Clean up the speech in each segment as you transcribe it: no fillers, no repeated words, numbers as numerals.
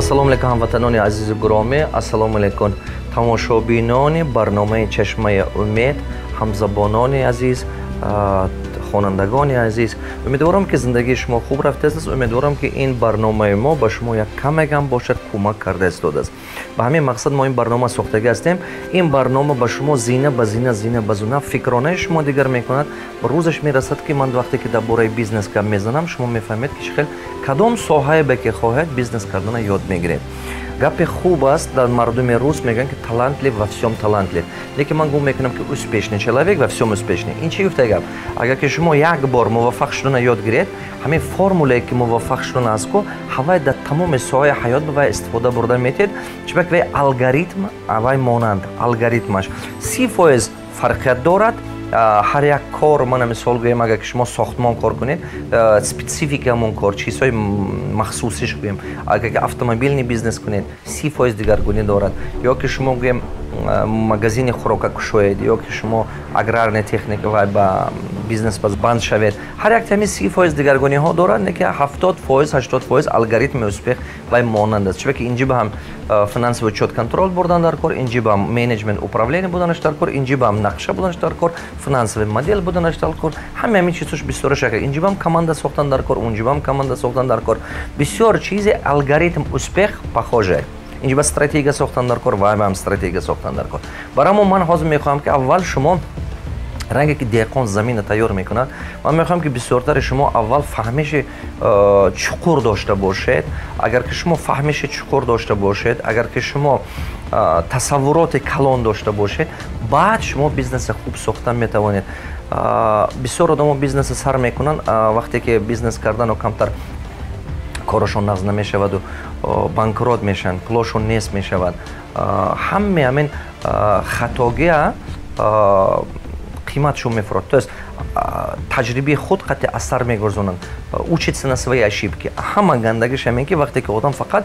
Ассалому алайкум, ҳамватанони азизу гиромӣ. Ассалому алайкум, тамошобинони барномаи «Чашмаи умед», ҳамзабонони азиз, хонандагони азиз. Умедворам, ки зиндагии шумо хуб рафтааст. Умедворам, ки ин барномаи мо ба шумо як камегам бошад, кӯмак карда истодааст. Ба ҳамин мақсад мо ин барнома сохтагӣ ҳастем. Ин барнома ба шумо зина ба зина, зина ба зина фикронаи шумо дигар мекунад. Рӯзаш мерасад, ки ман вақте ки дар бораи бизнес гап мезанам, шумо мефаҳмед, ки чӣ хел, кадом соҳае ба ки хоҳед, бизнес кардана ёд мегиред. Гапи хуб аст, дар мардуми рус мегӯянд, ки талантлив во всем талантлив. Лекин ман гум мекунам, ки успешный человек во всем успешный. Ин чӣ гуфта гап? Агар ки шумо як бор муваффақ шудана ёд гиред, ҳамин формулае, ки муваффақ шудана аст ку, ҳавай дар тамоми соҳаи ҳаёт ба вай истифода бурда метиҳед. Чунки вай алгоритм, вай монанд алгоритмаш 30% фарқият дорад ҳар як кор. Мана, мисол гӯем, агар ки шумо сохтмон кор кунед, специфика ҳамон кор, чизҳои махсусиш гӯем. Агар ки автомобильный бизнес кунед, 30% дигаргунӣ дорад. Ё ки шумо, гӯем, магазини хӯрока кушоед, ё ки шумо аграрная техника вай ба бизнес банд шавед, ҳар як тами 30% дигаргуниҳо дорад, не ки 70%, 80% алгоритми успех вай монанд аст. Чунки инҷи ба ҳам финансовый учет, контроль бурдан дар кор, инҷи ба ҳам менеҷмент, управление буданаш дар кор, инҷи ба ҳам нақша буданаш дар кор, финансовый модель буданаш дар кор. Ҳама ҳамин чизош бисёраш. Инҷи ба ҳам команда сохтан дар кор, унҷи ба ҳам команда сохтан дар кор. Бисёр чизи алгоритм успех похожий. Инҷа ба стратегия сохтан дар кор, вай ба ҳам стратегия сохтан дар кор. Барои ман ҳозир мехоҳам, ки аввал шумо, ранге ки деҳқон замина тайёр мекунад, ман мехоҳам, ки бисёртари шумо аввал фаҳмиши чуқур дошта бошед. Агар ки шумо фаҳмиши чуқур дошта бошед, агар ки шумо тасаввуроти калон дошта бошед, баъд шумо бизнеси хуб сохтан метавонед. Бисёр одамо бизнеса сар мекунанд, вақте ки бизнес кардану камтар корашон нағз намешаваду банкрот мешаванд, пулошон нест мешавад. Ҳаме ҳамин хатогия қиматшон мефурод, то есть таҷрибаи худ қатъи асар мегузонанд, учиться на свои ошибки. Ҳама гандагиш ҳамин, ки вақте ки одам фақат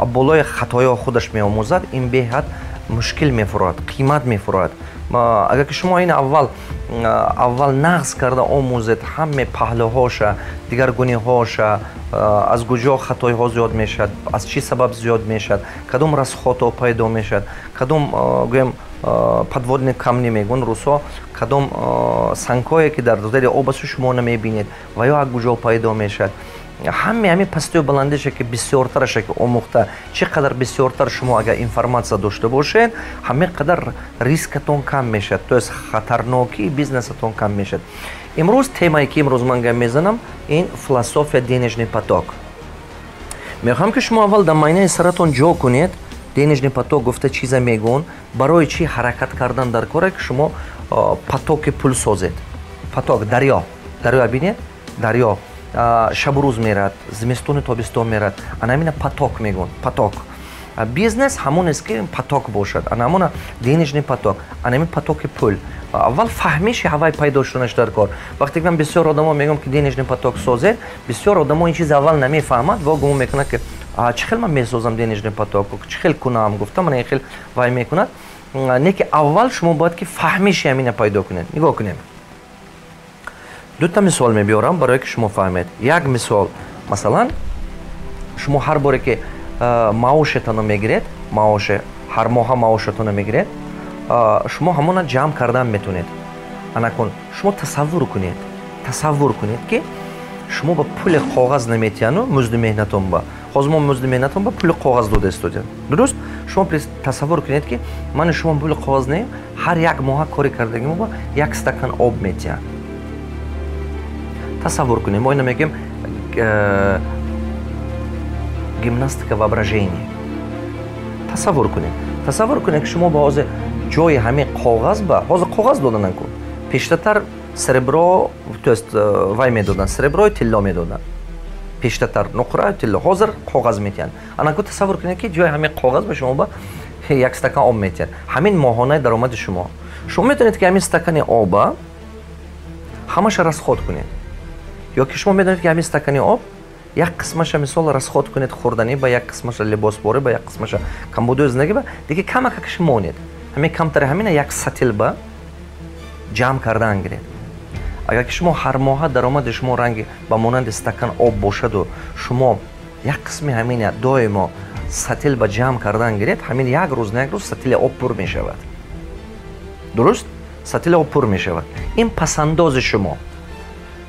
болои хатоё худаш меомӯзад, ин беҳад мушкил мефурод, қимат мефурод. Агар ки шумо ин аввал нағз карда омӯзед, ҳаме паҳлӯҳоша, дигаргуниҳоша, аз куҷо хатоиҳо зиёд мешавад, аз чӣ сабаб зиёд мешавад, кадом расходҳо пайдо мешавад, кадом, гӯем, подводные камни мегӯн русо, кадом сангҳое, ки дар зери об асту шумо намебинед, ва ё аз куҷо пайдо мешавад, ҳаме ҳамин пастию баландиша, ки бисёртараша ки омӯхта, чӣ қадар бисёртар шумо агар информация дошта бошед, ҳамин қадар рискатон кам мешавад, то есть хатарнокии бизнесатон кам мешавад. Имрӯз темае, ки имрӯз ман гап мезанам, ин философия денежный поток. Мехоҳам, ки шумо аввал дар майнаи саратон ҷо кунед, денежный поток гуфта чиза мегӯн, барои чӣ ҳаракат кардан дар коре, ки шумо потоки пул созед. Поток, дарё, дарё бинед, дарё шабу рӯз мерад, зимистону тобистон мерад. Ана ҳамина поток мегӯн. Поток бизнес ҳамон аст, ки поток бошад. Ана ҳамона денежный поток, ана ҳамин потоки пул. Аввал фаҳмиши ҳавай пайдо шуданаш дар кор. Вақте ки ман бисёр одамо мегӯям, ки денежный поток созед, бисёр одамо ин чиз аввал намефаҳмад ва гумон мекунад, ки чӣ хел ман месозам денежный поток, чӣ хел кунам гуфта, мана ин хел вай мекунад. Не ки аввал шумо бояд ки фаҳмиши ҳамина пайдо кунед. Нигоҳ кунем, дута мисол мебиёрам, барое ки шумо фаҳмед. Як мисол: масалан, шумо ҳар боре ки маошетонро мегиред, маоше, ҳар моҳа маошатонро мегиред, шумо ҳамона ҷамъ кардан метавонед. Анакун шумо тасаввур кунед, ки шумо ба пули коғаз наметиҳану музди меҳнатон ба ҳозир мо музди меҳнатон ба пули коғаз дода истодем, дуруст? Шумо тасаввур кунед, ки мани шумо пули коғаз не, ҳар як моҳа кори кардагимо ба як стакан об метиҳанд. Тасаввур кунем, мо ина мегӯем гимнастика воображения. Тасаввур кунед, ки шумо ба ҳозир ҷои ҳамин коғаз, ба ҳозир коғаз доданан ку, пештатар серебро, то есть вай медоданд, сереброи тилло медоданд пештатар, нуқра, тилло, ҳозир коғаз метиҳанд. Анаку тасаввур кунед, ки ҷои ҳамин коғаз ба шумо ба як стакан об метиҳанд. Ҳамин моҳонаи даромади шумо. Шумо метавонед, ки ҳамин стакани оба ҳамаша расход кунед, ё ки шумо медонед, ки ҳамин стакани об як қисмаша, мисол, расход кунед хӯрданӣ ба, як қисмаша либосборӣ ба, як қисмаша камбудои зиндагӣ ба, дига камакакаш монед. Ҳамин камтари ҳамина як сатил ба ҷамъ кардан гиред. Агар ки шумо ҳар моҳа даромади шумо ранги ба монанди стакан об бошаду шумо Як қисми ҳамин доимо сатил ба ҷамъ кардан гиред, ҳамин як рӯз на як рӯз сатили об пур мешавад. Дуруст? Сатили об пур мешавад. Ин пасандози шумо.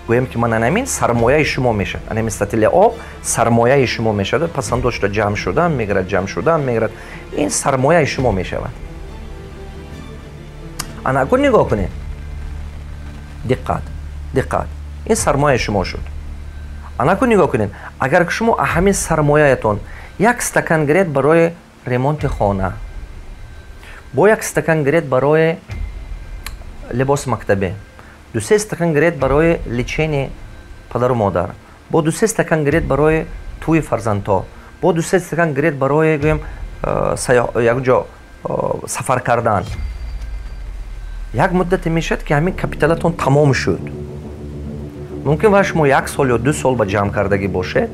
Гӯем ки ман анамин сармояи шумо мешавад. Анамин сатили об сармояи шумо мешавад. Пасандоз шуда ҷамъ шудан мегирад, ҷамъ шудан мегирад. Ин сармояи шумо мешавад. Ана акун нигоҳ кунед. Диққат, диққат. Ин сармояи шумо шуд. Ана акун нигоҳ кунед. Агар шумо ҳамин сармояятон як стакан гиред барои ремонти хона, бо як стакан гиред барои либоси мактабӣ, ду-се стакан гиред барои лечение падару модар, бо ду-се стакан гиред барои тӯи фарзандҳо, бо ду-се стакан гиред барои гӯем якҷо сафар кардан. Як муддате мешавад ки ҳамин капиталатон тамом шуд. Мумкин ва шумо як сол ё 2 сол ба ҷамъ кардагӣ бошед,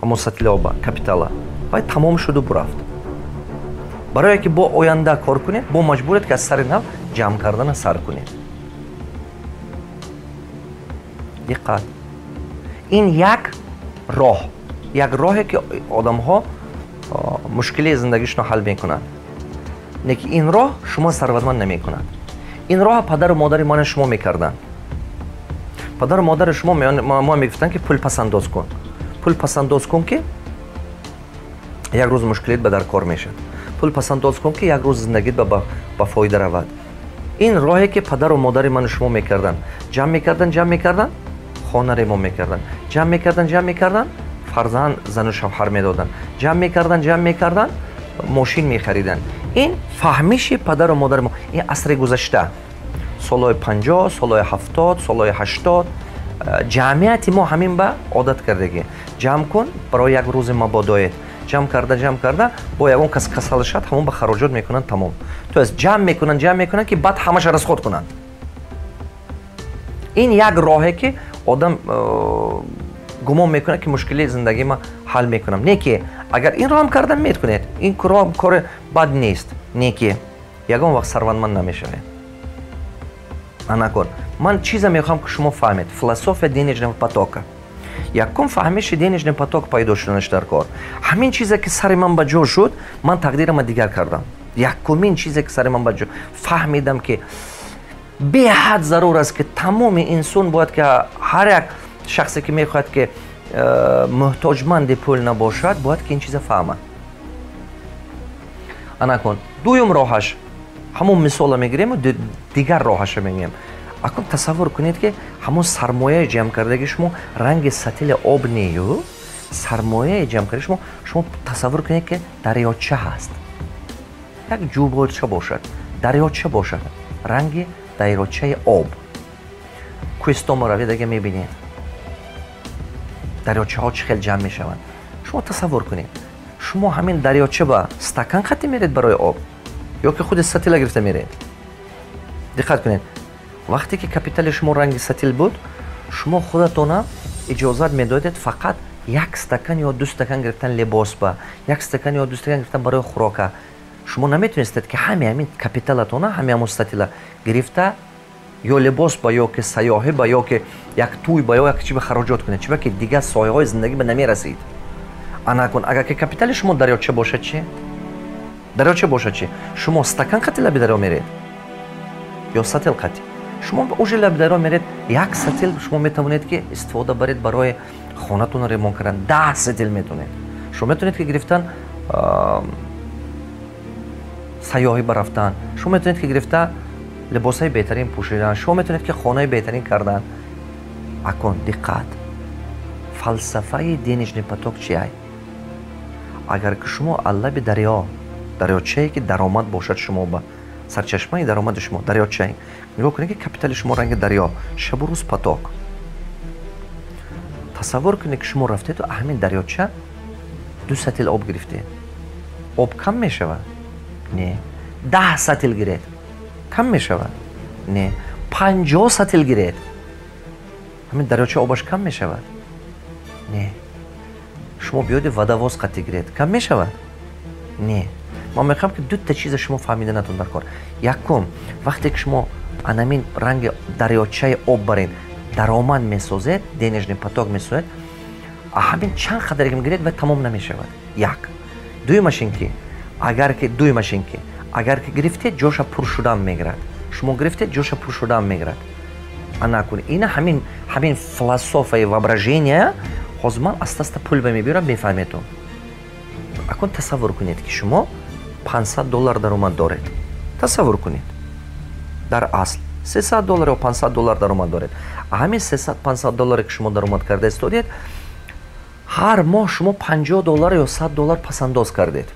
ҳамон сатили оба капитала вай тамом шуду бурафт. Барое ки бо оянда кор кунед, бо маҷбуред ки аз сари нав ҷамъ кардана сар кунед. Диққат. Ин як роҳ, як роҳе ки одамҳо мушкилии зиндагишонро ҳал мекунанд. Лекин ин роҳ шумо сарватманд намекунад. Ин роҳ падару модари мана шумо мекарданд. Падару модари шумо мо мегуфтанд ки пул пасандоз кун. Пул пасандоз кун ки як рӯз мушкилит ба дар кор мешавад. Пул пасандоз кун ки як рӯз зиндагит ба фоида равад. Ин роҳе ки падару модари ману шумо мекарданд. Ҷамъ мекарданд, ҷамъ мекарданд, хона ремонт мекарданд. Ҷамъ мекарданд, ҷамъ мекарданд, фарзанд зану шавҳар медоданд. Ҷамъ мекарданд, ҷамъ мекарданд, мошин мехариданд. Ин фаҳмиши падару модари мо. Ин асри гузашта, солҳои 50, солҳои 70, солҳои 80 ҷамъияти мо ҳамин ба одат кардагӣ. Ҷамъ кун барои як рӯзи мабодоед. Ҷамъ карда, ҷамъ карда, бо ягон кас касал шад, ҳамон ба хароҷот мекунанд, тамом. То есть ҷамъ мекунанд, ҷамъ мекунанд ки баъд ҳамаша расход кунанд. Ин як роҳе ки одам гумон мекунад ки мушкилии зиндагии ма ҳал мекунам. Не ки агар ин роҳам кардан меткунед, ин роҳам кори бад нест. Не ки ягон вақт сарватманд намешавед. Анакун, ман чиза мехоҳам ки шумо фаҳмед. Философия денежного потока. Якум фаҳмиши денежный поток пайдо шуданаш дар кор. Ҳамин чизе ки сари ман ба ҷо шуд, ман тақдирама дигар кардам. Якумин чизе ки сари ман ба ҷо фаҳмидам ки беҳад зарур аст ки тамоми инсон бояд ки ҳар як шахсе ки мехоҳад ки муҳтоҷманди пул набошад, бояд ки ин чиза фаҳмад. Анакун, дуюм роҳаш, ҳамон мисола мегирем ва дигар роҳаша мегӯем. Акун тасаввур кунед ки ҳамон сармояи ҷамъкардаги шумо ранги сатили об нею, сармояи ҷамъкардаги шумо, шумо тасаввур кунед ки дарёча ҳаст. Як ҷӯбоча бошад, дарёча бошад, ранги дарёчаи об. Кӯҳистомо равед ага мебинед. Дарёчаҳо чӣ хел ҷамъ мешаванд. Шумо тасаввур кунед. Шумо ҳамин дарёча ба стакан хати меред барои об ё ки худи сатила гирифта меред? Диққат кунед. Вақте ки капитали шумо ранги сатил буд, шумо худатона иҷозат медодед фақат як стакан ё 2 стакан гирифтан либос ба, як стакан ё 2 стакан гирифтан барои хӯрока. Шумо наметонистед ки ҳами ҳамин капиталатона, ҳами ҳамон сатила гирифта ё либос ба, ё ки сайёҳӣ ба, ё ки як тӯй ба, ё як чи ба хароҷот кунед, чиба ки дигар соҳаҳои зиндагӣ ба намерасид. Ана кун, агар ки капитали шумо дарёча бошад чӣ? Дарёча бошад чӣ? Шумо стакан қати лаби дарё меред ё сатил қати? Шумо уже лаби дарё меред, як сатил шумо метавонед ки истифода баред барои хонатонро ремонт кардан, 10 сатил метавонед. Шумо метавонед ки гирифтан сайёҳӣ барафтан, шумо метавонед ки гирифта либосҳои беҳтарин пӯшидан, шумо метавонед ки хонаи беҳтарин кардан. Акун диққат. Фалсафаи денежный поток чи ай? Агар ки шумо аллаби дарё, дарёчае ки даромад бошад шумо ба сарчашмаи даромади шумо дарёчае, нигоҳ кунед ки капитали шумо ранги дарё, шабу рӯз поток. Тасаввур кунед ки шумо рафтеду ҳамин дарёча 2 сатил об гирифтед. Об кам мешавад? Не. 10 сатил гиред, кам мешавад? Не. 50 сатил гиред, ҳамин дарёча обаш кам мешавад? Не. Шумо биёди водовоз қати гиред, кам мешавад? Не. Ман мехоҳам ки дута чиза шумо фаҳмида натон дар кор. Якум, вақте ки шумо анамин ранги дарёчаи об барин даромад месозед, денежный поток месозед, Ҳамин чанд қадаре ки мегиред, вай тамом намешавад. Як. Дуюмаш ин ки агар ки гирифтед, ҷоша пур шудан мегирад. Шумо гирифтед, ҷоша пур шудан мегирад. Ана кун ина ҳамин философияи воображения ҳозир ман аста-аста пул ба мебиёрам, мефаҳметон. Акун тасаввур кунед, ки шумо $500 даромад доред. Тасаввур кунед, дар асл $300 ё $500 даромад доред. Ҳамин 300-500 долларе, ки шумо даромад карда истодед, ҳар моҳ шумо $50 ё $100 пасандоз кардед.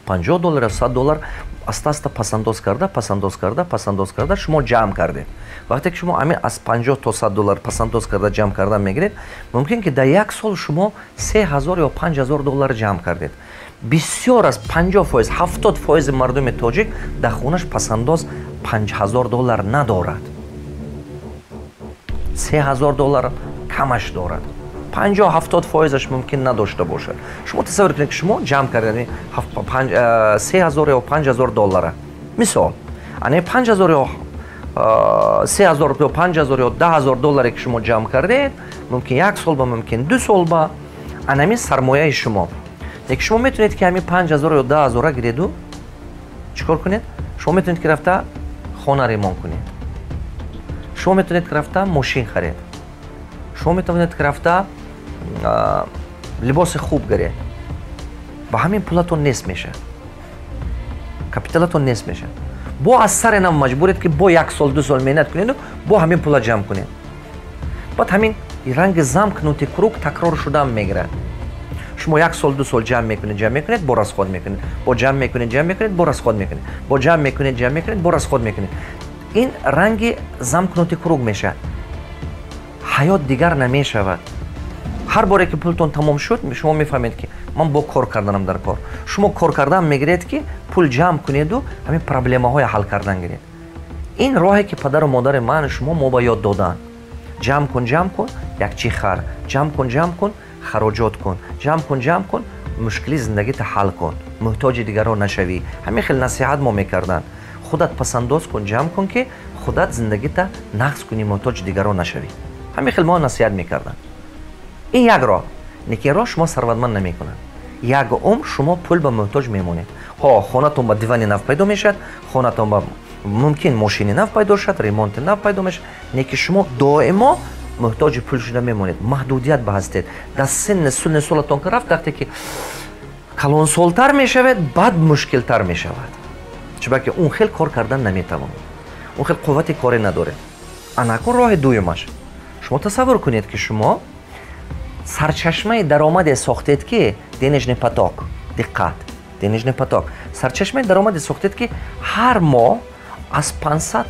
$50 ё $100 аста-аста пасандоз карда, пасандоз карда, пасандоз карда шумо ҷамъ кардед. Вақте ки шумо ҳамин аз 50 то $100 пасандоз карда ҷамъ кардан мегиред, мумкин ки дар як сол шумо 3000 ё $5000 ҷамъ кардед. Бисёр аз 50%, 70% мардуми тоҷик дар хонаш пасандоз $5000 надорад. $3000 камаш дорад. 50-70%-аш мумкин надошта бошад. Шумо тасаввур кунед, ки шумо ҷамъ кардед 3000 ё $5000. Мисол, ана 5000 ё 3000 ё 5000 ё $10,000, ки шумо ҷамъ кардед, мумкин як сол ба, мумкин 2 сол ба, ана ҳамин сармояи шумо. Лекин шумо метавонед, ки ҳамин 5000 ё 10,000 гиреду чӣ кор кунед? Шумо метавонед, ки рафта хона ремонт кунед. Шумо метавонед, ки рафта мошин харед. Шумо метавонед, ки рафта либоси хуб гиред. Ба ҳамин пулатон нест мешавад, капиталатон нест мешавад. Бо аз сари нав маҷбуред, ки бо як сол, 2 сол меҳнат кунеду бо ҳамин пула ҷамъ кунед. Баъд ҳамин ранги замкнутый круг такрор шудан мегирад. Шумо як сол, 2 сол ҷамъ мекунед, ҷамъ мекунед, бо расход мекунед, бо ҷамъ мекунед, ҷамъ мекунед, бо расход мекунед, бо ҷамъ мекунед, ҷамъ мекунед, бо расход мекунед. Ин ранги замкнутый круг мешавад. Ҳаёт дигар намешавад. Ҳар боре ки пултон тамом шуд, шумо мефаҳмед, ки ман бо кор карданам дар кор. Шумо кор кардан мегиред, ки пул ҷамъ кунеду ҳамин проблемаҳоя ҳал кардан гиред. Ин роҳе, ки падару модари ман, шумо мо ба ёд доданд: ҷамъ кун, ҷамъ кун, як чӣ хар, ҷамъ кун, ҷамъ кун, хароҷот кун, ҷамъ кун, ҷамъ кун, мушкили зиндагита ҳал кун, муҳтоҷи дигарон нашавӣ. Ҳамин хел насиҳат мо мекарданд: худат пасандоз кун, ҷамъ кун, ки худат зиндагита нақз кунӣ, муҳтоҷи дигарон нашавӣ. Ҳамин хел мо насиҳат мекарданд. Ин як роҳ. Лекин роҳ шумо сарватманд намекунад. Як умр шумо пул ба муҳтоҷ мемонед. Ҳо, хонатон ба дивани нав пайдо мешавад, хонатон ба мумкин мошини нав пайдо шавад, ремонти нав пайдо мешавад, лекин шумо доимо муҳтоҷи пул шуда мемонед, маҳдудият ба ҳастед. Дар синни сунни солатон ки рафт, вақте ки калонсолтар мешавед, баъд мушкилтар мешавад, чунки он хел кор кардан наметавонед, он хел қуввати корӣ надоред. Ана акун роҳи дуюмаш. Шумо тасаввур кунед, ки шумо сарчашмаи даромаде сохтед, ки денежный поток, диққат, денежный поток, сарчашмаи даромаде сохтед, ки ҳар моҳ аз 500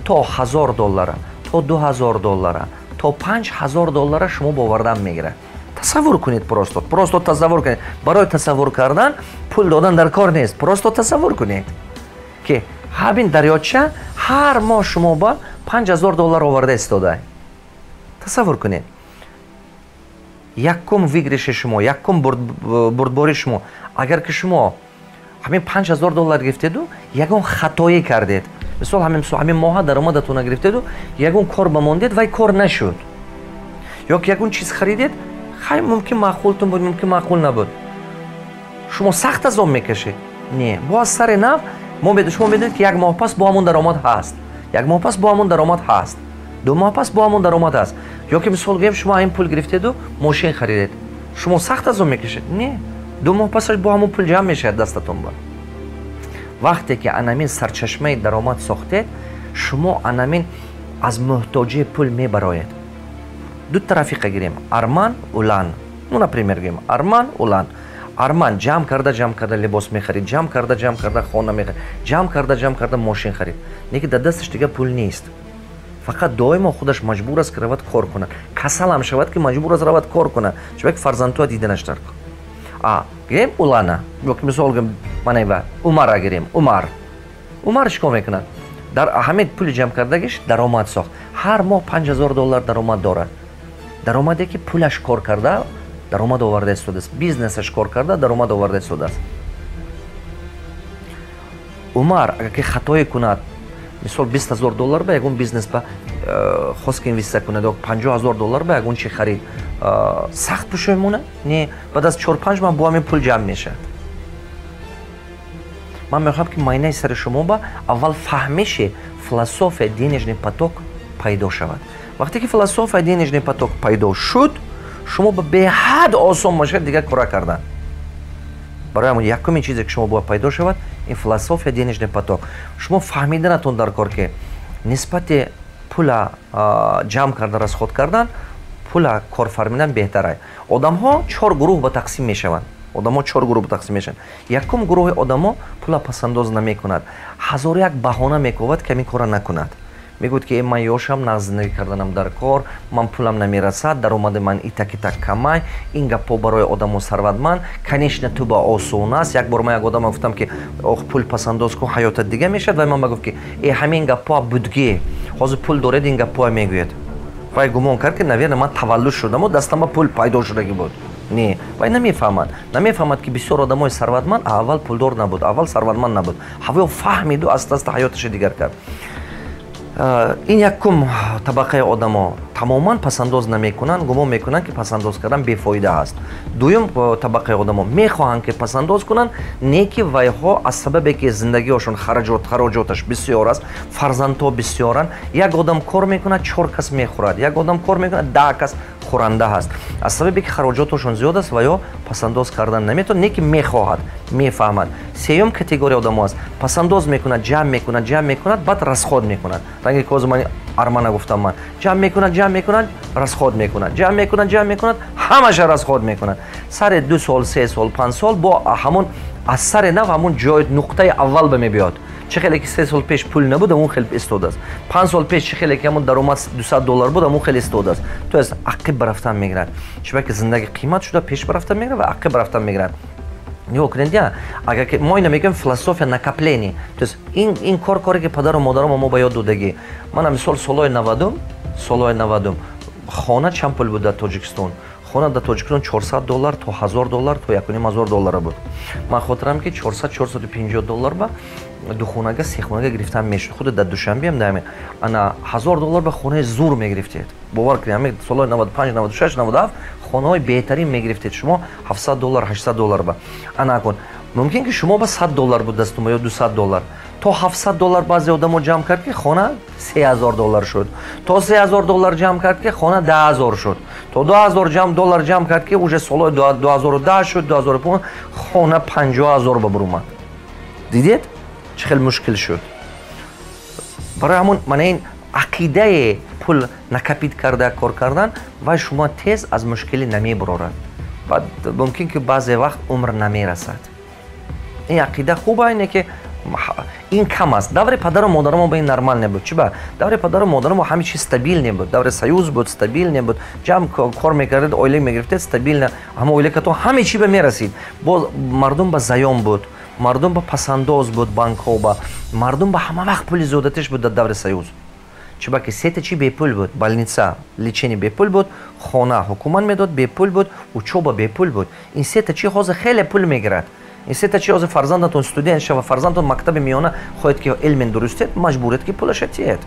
то $1000, то $2000, то $5000 шумо бовардан мегирад. Тасаввур кунед, просто тасаввур кунед. Барои тасаввур кардан пул додан дар кор нест. Просто тасаввур кунед, ки ҳамин дарёча ҳар моҳ шумо ба $5000 оварда истода. Тасаввур кунед, якум выигрыш и шумо, якум бурдбори шумо: агар ки шумо ҳамин $5000 гирифтеду ягон хатоӣ кардед, мисол, ҳамин моҳа даромадатона гирифтеду ягон кор ба мондед, вай кор нашуд, ё ки ягон чиз харидед, хай, мумкин маъқултон буд, мумкин маъқул набуд, шумо сахт азоб мекашед? Не, бо аз сари нав. Шумо медонед, ки як моҳ пас бо ҳамон даромад ҳаст, як моҳ пас бо ҳамон даромад ҳаст, 2 моҳ пас бо ҳамон даромад ҳаст. Ё ки, мисол гӯем, шумо ҳамин пул гирифтеду мошин харидед, шумо сахт азоб мекашед? Не, 2 моҳ пасаш бо ҳамон пул ҷамъ мешавад дастатон ба. Вақте ки анамин сарчашмаи даромад сохтед, шумо анамин аз муҳтоҷии пул мебароед. Дута рафиқа гирем: Арман, Улан. Ну, например, гирем Арман, Улан. Арман ҷамъ карда, ҷамъ карда либос мехарид, ҷамъ карда, ҷамъ карда хона мехарид, ҷамъ карда, ҷамъ карда мошин харид, лекин дар дасташ дига пул нест. Фақат доимо худаш маҷбур аст, ки равад кор кунад. Касалам шавад, ки маҷбур аст равад кор кунад, чунки фарзандҳоя диданаш дар. А гирем Улана, ёки, мисол гирем, манайва Умара гирем. Умар чӣ кор мекунад? Дар ҳамин пули ҷамъ кардагиш даромад сохт. Ҳар моҳ $5000 даромад дорад, даромаде, ки пулаш кор карда даромад оварда истодааст, бизнесаш кор карда даромад оварда истодааст. Умар агар ки хатое кунад, Мисол, 20 000 доллар ба ягон бизнес ба хост ки инвеститсия кунад ё 50 000 доллар ба ягон чи харид, сахт пушаймона не, баъд аз 4-5 моҳ бо ҳамин пул ҷамъ мешавад. Ман мехоҳам, ки майнаи сари шумо ба аввал фаҳмиши философия денежный поток пайдо шавад. Вақте ки философия денежный поток пайдо шуд, шумо ба беҳад осон мешавад дигар кора кардан. Барои ҳамон якумин чизе, ки шумо бояд пайдо шавад, ин философия денежный поток. Шумо фаҳмиданатон дар кор, ки нисбати пула ҷамъ карда расход кардан, пула корфармидан беҳтарай. Одамҳо чор гурӯҳ ба тақсим мешаванд. Одамҳо чор гурӯҳ ба тақсим мешаванд. Якум гурӯҳи одамо пула пасандоз намекунад, ҳазору як баҳона мековад, ки ҳамин кора накунад. Мегӯяд, ки ман ёшам, нағз зиндагӣ карданам дар кор, ман пулам намерасад, даромади ман итак итак камай. Ин гапҳо барои одамо сарватманд, конечно, ту ба осон аст. Як бор ман як одама гуфтам, ки ох, пул пасандоз кун, ҳаётат дига мешавад. Вай ман ба гуфт, ки э, ҳамин гапҳоа будгӣ, ҳозир пул доред, ин гапҳоа мегӯяд. Вай гумон кард, ки, наверно, ман таваллуд шудаму дастам ба пул пайдо шудагӣ буд. Не, вай намефаҳмад, намефаҳмад, ки бисёр одамои сарватманд аввал пулдор набуд, аввал сарватманд набуд. Ҳавоё фаҳмиду аста аста ҳаёташа дигар кард. Ин якум табақаи одамо тамоман пасандоз намекунанд, гумон мекунанд, ки пасандоз кардан бефоида ҳаст. Дуюм табақаи одамо мехоҳанд, ки пасандоз кунанд, не ки вайҳо аз сабабе ки зиндагиҳошон хароҷоташ бисёр аст, фарзандҳо бисёранд. Як одам кор мекунад, чор кас мехӯрад, як одам кор мекунад, 10 кас хӯранда ҳаст. Аз сабабе ки хароҷотошон зиёд аст, ва ё пасандоз кардан наметавонад, не ки мехоҳад, мефаҳмад. Сеюм категория одамо аст: пасандоз мекунад, ҷамъ мекунад, ҷамъ мекунад, баъд расход мекунад. Ранге ки ҳозир ман армана гуфтам, ман ҷамъ мекунад, ҷамъ мекунад, расход мекунад, ҷамъ мекунад, ҷамъ мекунад, ҳамаша расход мекунад. Сари 2 сол, 3 сол, 5 сол бо ҳамон аз сари нав ҳамон ҷои нуқтаи аввал ба мебиёд. Чӣ хеле ки 3 сол пеш пул набуд, ҳамон хел истодааст. 5 сол пеш чӣ хеле ки ҳамон даромад 200 доллар буд, ҳамон хел истодааст. То есть ақиб барафтан мегирад. Чунки зиндагӣ қимат шуда, пеш барафтан мегирад ва ақиб рафтан мегирад. Нигоҳ кунед, я агар ки мо ина мегӯем философия накопление, то есть ин кор, коре ки падару модаромо мо ба ёд додагӣ. Мана мисол, солҳои 90-ум, солҳои 90-ум хона чанд пул буд дар Тоҷикистон? Хона дар Тоҷикистон 400 доллар то 1000 доллар, то 1500 доллара буд. Ман хотирам, ки 400, 450 доллар ба духонага, сехонага гирифтан мешуд. Худи дар Душанбеам даме ана 1000 доллар ба хонаи зур мегирифтед. Бовар кунед, ҳамин солҳои 95, 96, 97 хонаҳои беҳтарин мегирифтед шумо 700 доллар, 800 доллар ба. Ана кун, мумкин ки шумо ба 100 доллар буд дастума ё 200 доллар. То 700 доллар баъзе одамо ҷамъ кард, ки хона 3000 доллар шуд. То 3000 доллар ҷамъ кард, ки хона 10 000 шуд. То 2000 доллар ҷамъ кард, ки уже солҳои 2010 шуд, 2015 хона 50 000 ба бурумад. Дидед, чӣ хел мушкил шуд? Барои ҳамон мана ин ақидаи пул накопить карда кор кардан, вай шумо тез аз мушкилӣ намебурорад. Баъд мумкин ки баъзе вақт умр намерасад. Ин ақида хуба, ине ки ин кам аст. Даври падару модарамо ба ин нормал небуд. Чи ба даври падару модарамо ҳаме чиз стабильный буд. Даври Союз буд, стабильный буд. Ҷамъ кор мекардед, ойлик мегирифтед, стабильно ҳама ойликатон ҳаме чи ба мерасид. Боз мардум ба заём буд, мардум ба пасандоз буд, банкҳо ба мардум ба ҳама вақт пули зиёдатиш буд дар даври Союз. Чунки ки сета чи бепул буд: больница, лечение бепул буд, хона ҳукумат медод, бепул буд, учёба бепул буд. Ин сета чи ҳозир хеле пул мегирад. Ин сета чи ҳозир фарзандатон студент шава, фарзандатон мактаби миёна хоҳед ки илмен дурустед, маҷбуред ки пулаша тиед.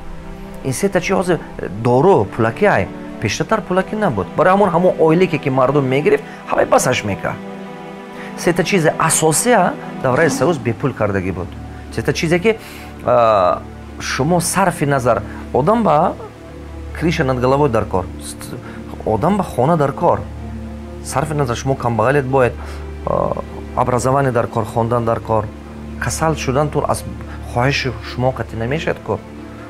Ин сета чи ҳозир дору пулаки ай, пештартар пулакӣ набуд. Барои ҳамон ойлике ки мардум мегирифт, ҳамаи басаш мекард. Сета чизи асосия давраи Союз бепул кардагӣ буд. Сета чизе ки шумо сарфи назар, одам ба крыша над головой дар кор, одам ба хона дар кор, сарфи назар шумо камбағалет, бояд образование дар кор, хондан дар кор, касал шудантон аз хоҳиши шумо қатъӣ намешавад ко.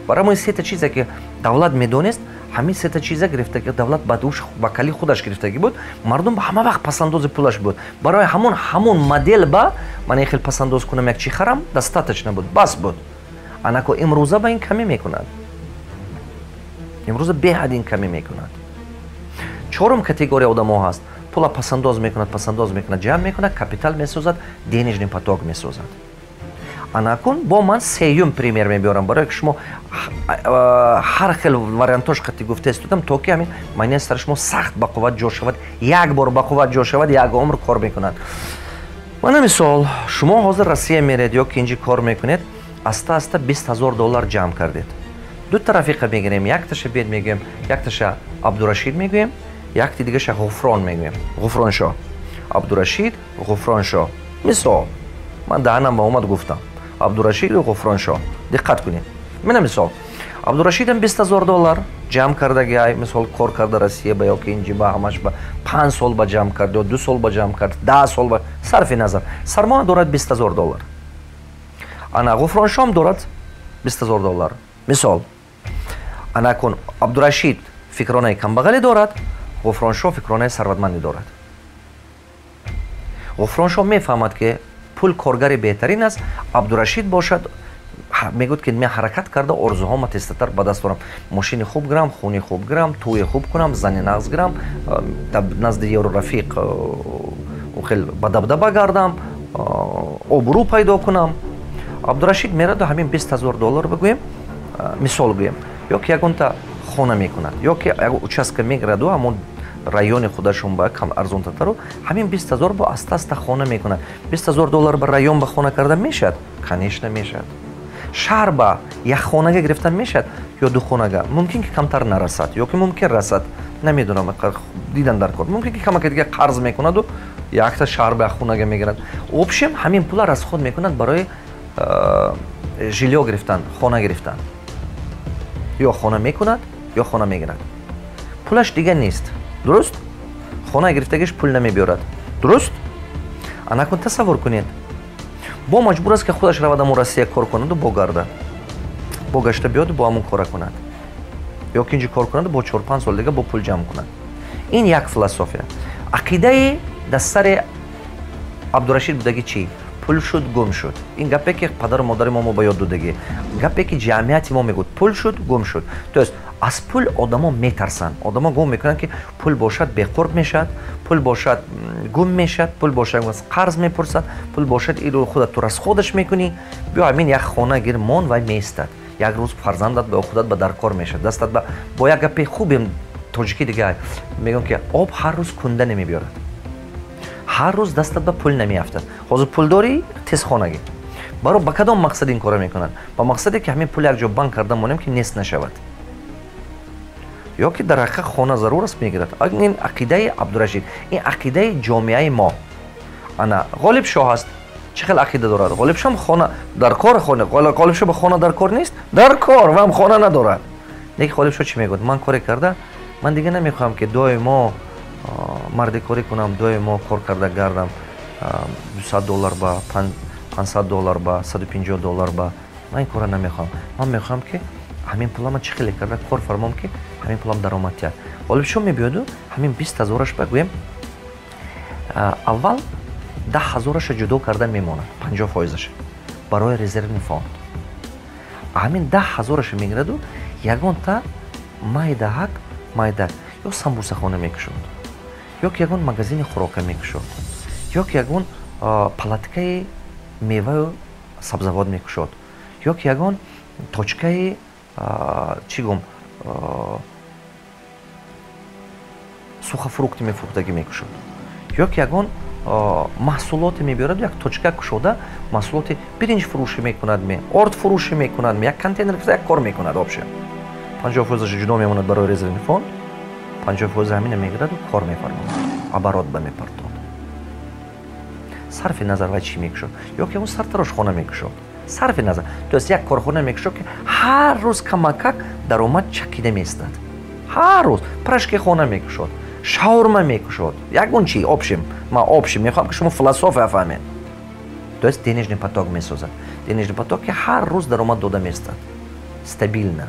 Барои мо сета чизе ки давлат медонист, ҳамин сета чиза гирифта, давлат ба душ ба кали худаш гирифтагӣ буд. Мардум ҳама вақт пасандози пулаш буд. Барои ҳамон модел ба ман ин хел пасандоз кунам, як чи харам, достаточно буд, бас буд. Анако имрӯза ба ин камӣ мекунад, имрӯза беҳад ин камӣ мекунад. Чорум категория одамо ҳаст: пула пасандоз мекунад, пасандоз мекунад, ҷамъ мекунад, капитал месозад, денежный поток месозад. Анакун бо ман сеюм пример мебиёрам, барое ки шумо ҳар хел вариантош қати гуфта истодам, то ки ҳамин майнаи сари шумо сахт бақувват ҷо шавад. Як бор бақувват ҷо шавад, як умр кор мекунад. Мана мисол, шумо ҳозир Россия меред ё ки инҷи кор мекунед. Аста аста 20 000 доллар ҷамъ кардед. Дута рафиқа мегирем, якташа бед мегӯем, якташа Абдурашид мегӯем, якти дигаша Ғуфрон мегӯем. Ғуфроншоҳ, Абдурашид, Ғуфроншоҳ. Мисол, ман даҳанам ба омад, гуфтам Абдурашиду Ғуфроншоҳ. Диққат кунед, мина, мисол, Абдурашидам 20 000 доллар ҷамъ кардаги, мисол, кор карда Россия ба ёки инҷи ба, ҳамаш ба 5 сол ба ҷамъ кард ё 2 сол ба ҷамъ кард, 10 сол ба, сарфи назар, сармоя дорад 20 000 доллар. Ана Ғуфроншоҳам дорад 20 000 доллар, мисол. Анакун Абдурашид фикронаи камбағале дорад, Ғуфроншоҳ фикронаи сарватмандӣ дорад. Ғуфроншоҳ мефаҳмад, ки пул коргари беҳтарин аст. Абдурашид бошад, мегӯяд, ки мен ҳаракат карда орзуҳома тезтар ба даст орам: мошини хуб гирам, хуни хуб гирам, тӯи хуб кунам, зани нағз гирам, назди ёру рафиқ хел ба дабдаба гардам, обрӯ пайдо кунам. Абдурашид мераду ҳамин 20 000 доллар, бигӯем, мисол гӯем, ё ки ягонта хона мекунад, ё ки ягон участка мегираду ҳамон райони худашон ба кам арзонтатару ҳамин 20 000 бо аста аста хона мекунад. 20 000 доллар ба район ба хона карда мешавад? Конечно, мешавад. Шаҳр ба як хонага гирифтан мешавад ё ду хонага. Мумкин ки камтар нарасад ё ки мумкин расад, намедонам, дидан дар кор. Мумкин ки камака дига қарз мекунаду якта шаҳр ба як хонага мегирад. Общем, ҳамин пула расход мекунад барои жильё гирифтан, хона гирифтан. Ё хона мекунад, ё хона мегирад. Пулаш дига нест, дуруст? Хона гирифтагиш пул намебиёрад, дуруст? Анакун тасаввур кунед, бо маҷбур аст, ки худаш равад амон Россия кор кунаду бо гардад, бо гашта биёду бо ҳамон кора кунад ё ки инҷо кор кунаду бо 4-5 сол дига бо пул ҷамъ кунад. Ин як философия. Ақидаи дар сари Абдурашид будаги чӣ? Пул шуд, гум шуд. Ин гапе ки падару модари мо ба ёд додагӣ, гапе ки ҷамъияти мо мегӯяд: пул шуд, гум шуд. То есть аз пул одамо метарсанд. Одамо гум мекунанд, ки пул бошад, беқурб мешавад, пул бошад, гум мешавад, пул бошад, қарз мепурсад, пул бошад, илу худат ту расходаш мекунӣ. Биё, ҳамин як хона гир, мон, вай меистад, як рӯз фарзандат ба худат ба даркор мешавад, дастат ба. Бо як гапи хубем тоҷикӣ дига мегӯям, ки об ҳар рӯз кунда намебиёрад, ҳар рӯз дастат ба пул намеафтад. Ҳозир пул дорӣ, тез хонагӣ. Баро ба кадом мақсад ин кора мекунанд? Ба мақсаде ки ҳамин пул якҷо банк карда монем, ки нест нашавад, ё ки дар ҳақиқат хона зарур аст, мегирад. Ин ақидаи Абдурашид, ин ақидаи ҷомеаи мо. Ана Ғолибшоҳ аст, чӣ хел ақида дорад? Ғолибшоҳ хона дар кор, хона, Ғолибшоҳ ба хона дар кор нест, дар кор вам хона надорад. Лекин Ғолибшоҳ чӣ мегӯяд? Ман коре карда, ман дига намехоҳам, ки доимо мардикорӣ кунам, доимо кор карда гардам, 200 доллар ба, 500 доллар ба, 150 доллар ба. Ман ин кора намехоҳам. Ман мехоҳам, ки ҳамин пулама чӣ хеле карда кор фармом, ки ҳамин пулам даромад диҳад. Ғолибшоҳ мебиёду ҳамин 20 ҳазораш ба, гӯем, аввал 10 ҳазораша ҷудо карда мемонад, 50 фоизаша барои резервный фонд. Ҳамин 10 ҳазораша мегираду ягонта майдаҳак майда ё самбусахона мекушод, ё ки ягон магазини хӯрока мекушод, ё ки ягон палаткаи меваю сабзавот мекушод, ё ки ягон точкаи, чӣ гум, сухофрукты мефурӯхтагӣ мекушод, ё ки ягон маҳсулоте мебиёрад, як точка кушода, маҳсулоти биринҷ фурӯшӣ мекунад, ме орд фурӯшӣ мекунад, ме як контейнер, як кор мекунад. Вообще, 50 фоизаша ҷудо мемонад барои резервный фонд, 50 фоиза ҳамина мегираду кор мефармонад, оборот ба мепартод. Сарфи назар вай чӣ мекушод, ё ки он сартарошхона мекушод, сарфи назар, то есть як корхона мекушод, ки ҳар рӯз камакак даромад чакида меистад, ҳар рӯз пирожкихона мекушод, шаурма мекушод, ягон чи. Общем, ман общем мехоҳам, ки шумо философия фаҳмед. То есть денежный поток месозад, денежный поток, ки ҳар рӯз даромад дода меистад стабильно.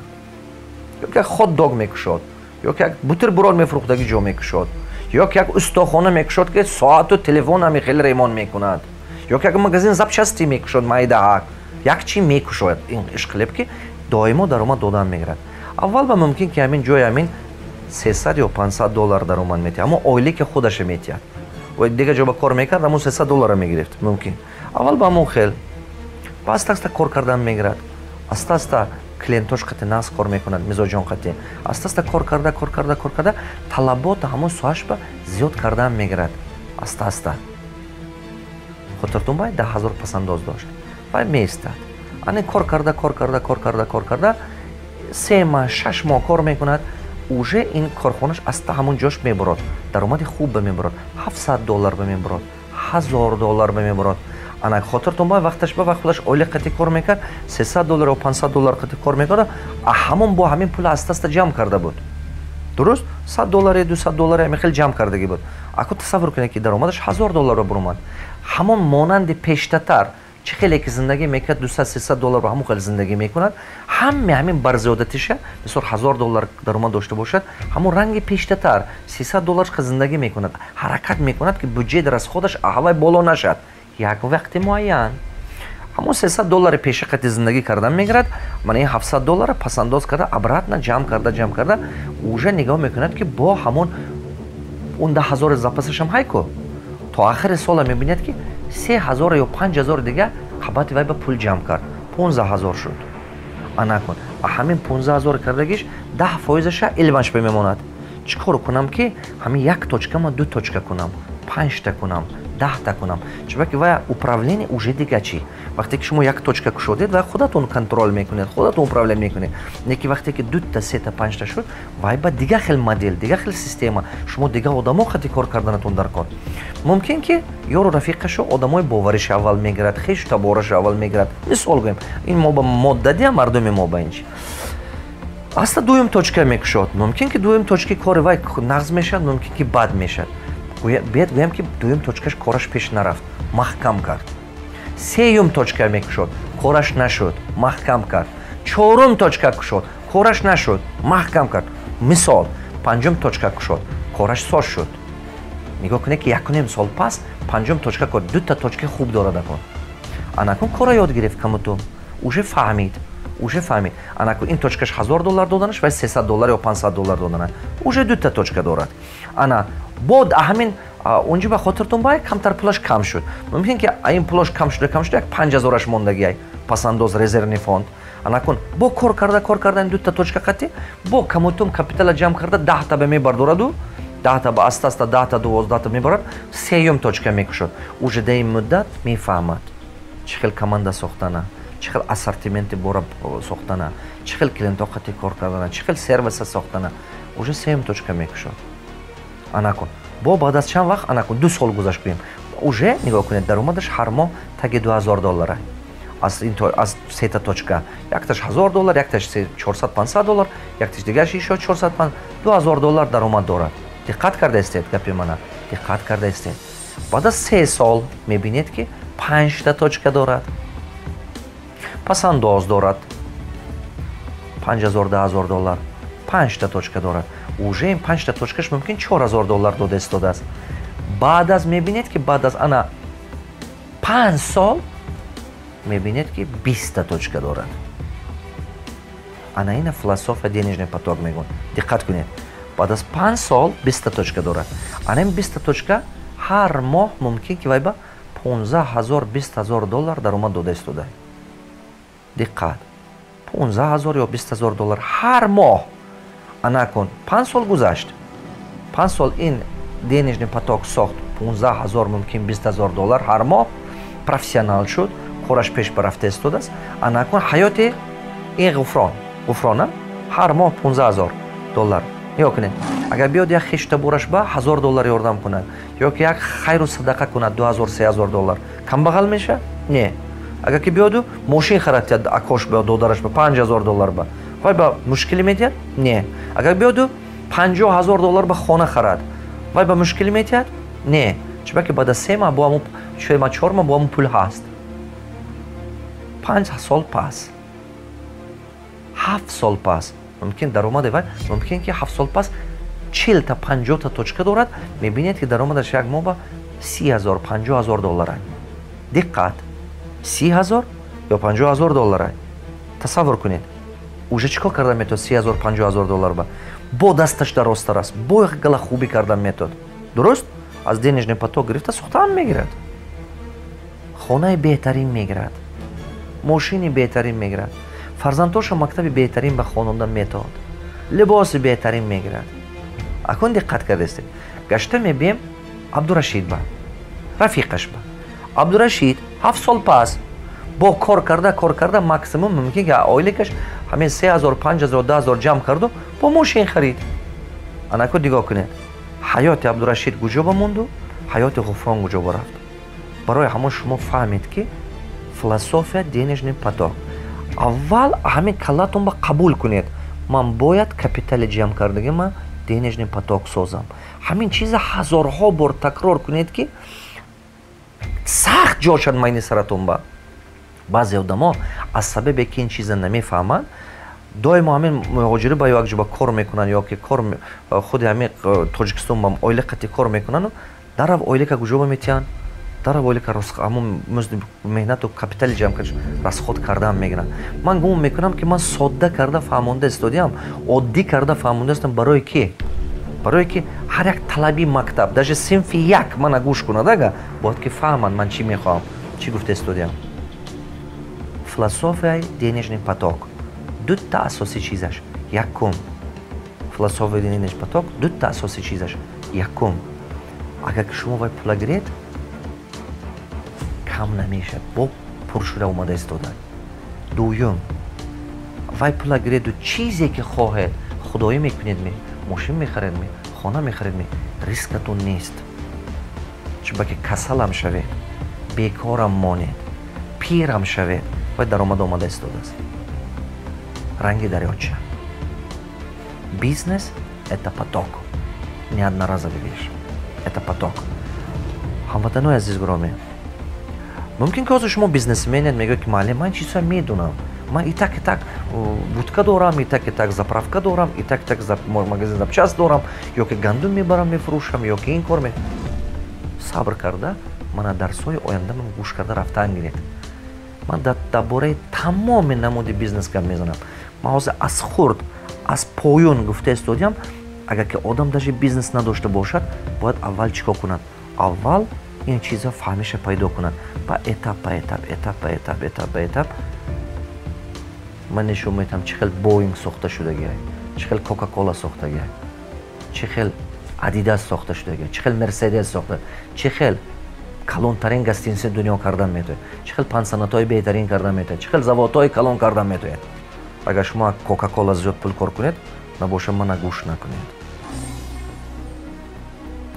Ё ки як хот-дог мекушод, ё ки як бутерброд мефурӯхтаги ҷо мекушод, ё ки як устохона мекушод, ки соату телефон ҳами хеле ремонт мекунад, ё ки як магазин запчасти мекушод, майдаҳак як чи мекушояд. Ин ишқилеб, ки доимо даромад додан мегирад. Аввал ба мумкин ки ҳамин ҷои ҳамин 300 ё 500 доллар даромад метиҳад, аммо ойлики худаша метиҳад. Дига ҷо ба кор мекард, ҳамон 300 доллара мегирифт мумкин. Аввал ба ҳамон хел ба аста аста кор кардан мегирад, аста аста клиентош қати нағз кор мекунад, мизоҷон қати аста аста кор карда, кор карда, кор карда, талабота ҳамон соҳашба зиёд кардан мегирад аста аста. Хотиртон, бай 10 000 пасандоз дошт, вай меистад. Ана кор карда, кор карда, кор карда, кор карда, 3 моҳ, 6 моҳ кор мекунад, уже ин корхонаш аста ҳамон ҷош мебурод, даромади хуб ба мебурод, 700 доллар ба мебурод, 1000 доллар ба мебурод. Ана, хотиртон ба, вақташ ба вақт худаш ойлиқ қати кор мекард, 300 доллар ё 500 доллар қати кор мекард, а ҳамон бо ҳамин пул аста аста ҷамъ карда буд. Дуруст, 100 долларе, 200 долларе, ҳамин хел ҷамъ кардагӣ буд. Аку тасаввур кунед, ки даромадаш 1000 долларро буромад. Ҳамон монанди пештатар чӣ хеле ки зиндагӣ мекард, 200, 300 доллар, ҳамон хел зиндагӣ мекунад. Ҳаме ҳамин барзиёдатиша, мисол, 1000 доллар даромад дошта бошад, ҳамон ранги пештатар 300 доллар зиндагӣ мекунад. Ҳаракат мекунад, ки бюджет расходаш аҳвай боло нашад. Як вақти муайян ҳамон 300 доллари пеша қати зиндагӣ кардан мегирад. Мана ин 700 доллара пасандоз карда, обратно ҷамъ карда, ҷамъ карда, уже нигоҳ мекунад, ки бо ҳамон он 10 000 запасашам ҳайку. То охири сола мебинад, ки 3000 ё 5000 дига қабати вай ба пул ҷамъ кард, 15 000 шуд. Анакун ҳамин 15 000 кардагиш 10 фоизаша илмаш бемемонад. Чӣ кор кунам, ки ҳамин як точкама ду точка кунам, панҷта кунам, 10та кунам? Чунки вай управление уже дига чӣ. Вақте ки шумо як точка кушодед, вай худатон контроль мекунед, худатон управлять мекунед. Не ки вақте ки дута, сета, панҷта шуд, вай ба дига хел модель, дига хел система, шумо дига одамо хати кор карданатон дар кор. Мумкин ки ёру рафиқашо, одамои бовариша аввал мегирад, хешу табораша аввал мегирад. Мисол гӯем, ин мо ба моддадия мардуми мо ба ин чи аста дуюм точка мекушод. Мумкин ки дуюм точки кори вай нағз мешавад, мумкин ки бад мешавад. Биед гӯям, ки дуюм точкаш кораш пеш нарафт, маҳкам кард. Сеюм точка мекушод, кораш нашуд, маҳкам кард. Чорум точка кушод, кораш нашуд, маҳкам кард. Мисол, панҷум точка кушод, кораш соз шуд. Нигоҳ кунед, ки якуним сол пас панҷум точка кор, дута точкаи хуб дорад. Акун, анакун кора ёд гирифт, камуту уже фаҳмид, уже фаҳмид. Анакун ин точкаш 1000 доллар доданаш, вай 300 доллар ё 500 доллар додана, уже дута точка дорад. Ана бод ҳамин унҷо ба хотиртон бай, камтар пулаш кам шуд. Мумкин ки ин пулаш кам шуда, кам шуда, як 5000-аш мондагиай пасандоз, резервный фонд. Анакун бо кор карда, кор карда, ин дута точка қатӣ бо камутум капитала ҷамъ карда, 10та ба мебардораду, 10та ба аста аста 10та, 12та мебарад, сеюм точка мекушод. Уже дар ин муддат мефаҳмад, чӣ хел команда сохтана, чӣ хел ассортименти бора сохтана, чӣ хел клиентҳо қати кор кардана, чӣ хел сервиса сохтана. Уже сеюм точка мекушод. Анакун бо баъд аз чанд вақт, анакун 2 сол гузашт гӯем, уже нигоҳ кунед, даромадаш ҳар моҳ таги 2000 доллара аз сета точка. Якташ 1000 доллар, якташ 400, 500 доллар, якташ дигараш ишо 400, 2000 доллар даромад дорад. Диққат карда истед, гапи мана диққат карда истед. Баъд аз 3 сол мебинед, ки панҷта точка дорад, пасандоз дорад 5000, 10 000 доллар, панҷта точка дорад. Уже ин панҷта точкаш мумкин 4000 доллар дода истодааст. Баъд аз мебинед, ки баъд аз ана 5 сол мебинед, ки 20та точка дорад. Ана ина философия денежный поток мегӯн. Диққат кунед, баъд аз 5 сол 20та точка дорад. Ана ин 20та точка ҳар моҳ мумкин ки вай ба 15 000, 20 000 доллар даромад дода истода. Диққат, 15 000 ё 20 000 доллар ҳар моҳ. Анакун 5 сол гузашт, 5 сол ин денежный поток сохт, 15 000, мумкин 20 000 доллар ҳар моҳ, профессионал шуд, кораш пеш барафта истодааст. Анакун ҳаёти ин Ғуфрон, Ғуфрона ҳар моҳ 15 000 доллар. Нигоҳ кунед, агар биёд як хештабораш ба 1000 доллар ёрдам кунад ё ки як хайру садақа кунад, 2000, 3000 доллар, камбағал меша? Не. Агар ки биёду мошин харад, акош ба, додараш ба 5000 доллар ба, вай ба мушкилӣ метиҳад? Не. Агар биёду 50 000 доллар ба хона харад, вай ба мушкилӣ метиҳад? Не. Чунки баъд аз 3 маҳ бо ҳамун, 3 маҳ, 4 маҳ бо ҳамун пул ҳаст. 5 сол пас, 7 сол пас мумкин даромади вай, мумкин ки 7 сол пас 40та, 50та точка дорад. Мебинед, ки даромадаш як моҳ ба 30 000, 50 000 доллара. Диққат, 30 000 ё 50 000 доллара. Тасаввур кунед, уже чӣ кор карда метавад 30 000, 50 000 доллар ба? Бо дасташ дарозтар аст, бо гала хубӣ кардан метавад. Дуруст, аз денежный поток гирифта сохтаам мегирад, хонаи беҳтарин мегирад, мошини беҳтарин мегирад, фарзандҳоша мактаби беҳтарин ба хононда метавад, либоси беҳтарин мегирад. Акун диққат кардастед, гашта мебием Абдурашид ба, рафиқаш ба. Абдурашид 7 сол пас бо Бо кор карда, кор карда, максимум мумкин ки ойликаш ҳамин 3000, 5000, 10 000 ҷамъ карду, бо мошин харид. Анако дигоҳ кунед, ҳаёти Абдурашид куҷо ба монду, ҳаёти Ғуфрон куҷо ба рафт. Барои ҳамон шумо фаҳмед, ки философия денежный поток аввал ҳамин каллатон ба қабул кунед: ман бояд капитали ҷамъ кардагима денежный поток созам. Ҳамин чиза ҳазорҳо бор такрор кунед, ки сахт ҷо шад майни саратон ба. Баъзе одамо аз сабабе ки ин чиза намефаҳманд, доимо ҳамин муҳоҷирӣ ба ё як ҷо ба кор мекунанд, ё ки кор худи ҳамин Тоҷикистон ба ойлиқати кор мекунанду дарав ойлика куҷо ба метиҳанд, дарав ойлика ҳамон музди меҳнату капитали ҷамъ кард расход кардаам мегиранд. Ман гумон мекунам, ки ман содда карда фаҳмонда истодиам, оддӣ карда фаҳмонда истодам. Барои ки? Барое ки ҳар як талаби мактаб, даже синфи як мана гӯш кунад, ага бояд ки фаҳманд ман чӣ мехоҳам, чӣ гуфта истодиам. Философияи денежный поток дута асосӣ чизаш. Якум, философияи денежный поток дута асосӣ чизаш. Якум, агар ки шумо вай пула гиред, кам намешавад, бо пур шуда омада истода. Дуюм, вай пула гиреду чизе ки хоҳед, худоӣ мекунед, ме мошин мехаред, ме хона мехаред, ме рискатон нест. Чунбаки касалам шавед, бекорам монед, пирам шавед, вай даромад омада истодааст, ранги дарёча. Бизнес — это поток, не одноразовый вещь, это поток. Ҳамватанои азиз, гиромӣ, мумкин ки ҳозир шумо бизнесменед, мегӯед, ки муаллим, ман чизҳоя медонам, ман и так, и так будка дорам, и так, и так заправка дорам, и так, и так магазин запчасть дорам, ё ки гандум мебарам мефурӯшам, ё ки ин кор. Сабр карда мана дарсҳои оянда ман гӯш карда рафтан гиред. Ман дар бораи тамоми намуди бизнес гап мезанам. Ман ҳозир аз хурд, аз поён гуфта истодиам. Агар ки одам даже бизнес надошта бошад, бояд аввал чӣ кор кунад? Аввал ин чизҳо фаҳмиша пайдо кунад, ба этап ба этап, этап ба этап, этап ба этап ман нишон медиҳам, чӣ хел Боинг сохта шудагиай, чӣ хел Кока Кола сохтагиай, чӣ хел Адидас сохта шудагиай, чӣ хел Мерседес сохта, чӣ хел калонтарин гостиница дунё кардан метавонед, чӣ хел пансионатҳои беҳтарин кардан метавонед, чӣ хел заводҳои калон кардан метавонед. Агар шумо Кока Кола зиёд пул кор кунед, набоша мана гӯш накунед.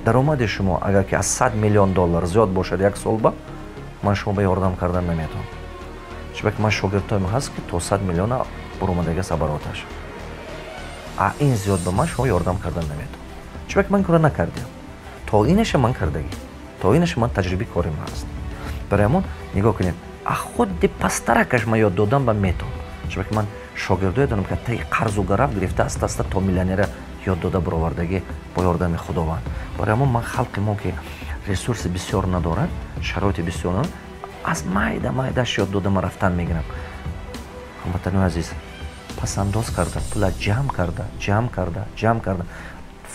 Даромади шумо агар ки аз 100 миллион доллар зиёд бошад як сол ба, ман шумо ба ёрдам кардан наметавонам, чунки ман шогирдҳоям ҳаст, ки то 100 миллиона буромадагиаст обороташ. А ин зиёд ба ман шумо ёрдам кардан наметавонам, чунки ман кора накардиам. То инаша ман кардагӣ, то инаша ман таҷрибаи корим ҳаст. Барои ҳамон нигоҳ кунед, а худи пастаракаш ман ёд додам ба метавон, чунки ман шогирдое дорам, ки таи қарзу гарав гирифта, аста аста то миллионера ёд дода баровардагӣ бо ёрдами Худованд. Барои ҳамон ман халқи мо, ки ресурси бисёр надорад, шароити бисёр надорад, аз майда майдаш ёд дода ман рафтан мегирам. Ҳамватанои азиз, пасандоз карда, пула ҷамъ карда, ҷамъ карда, ҷамъ карда,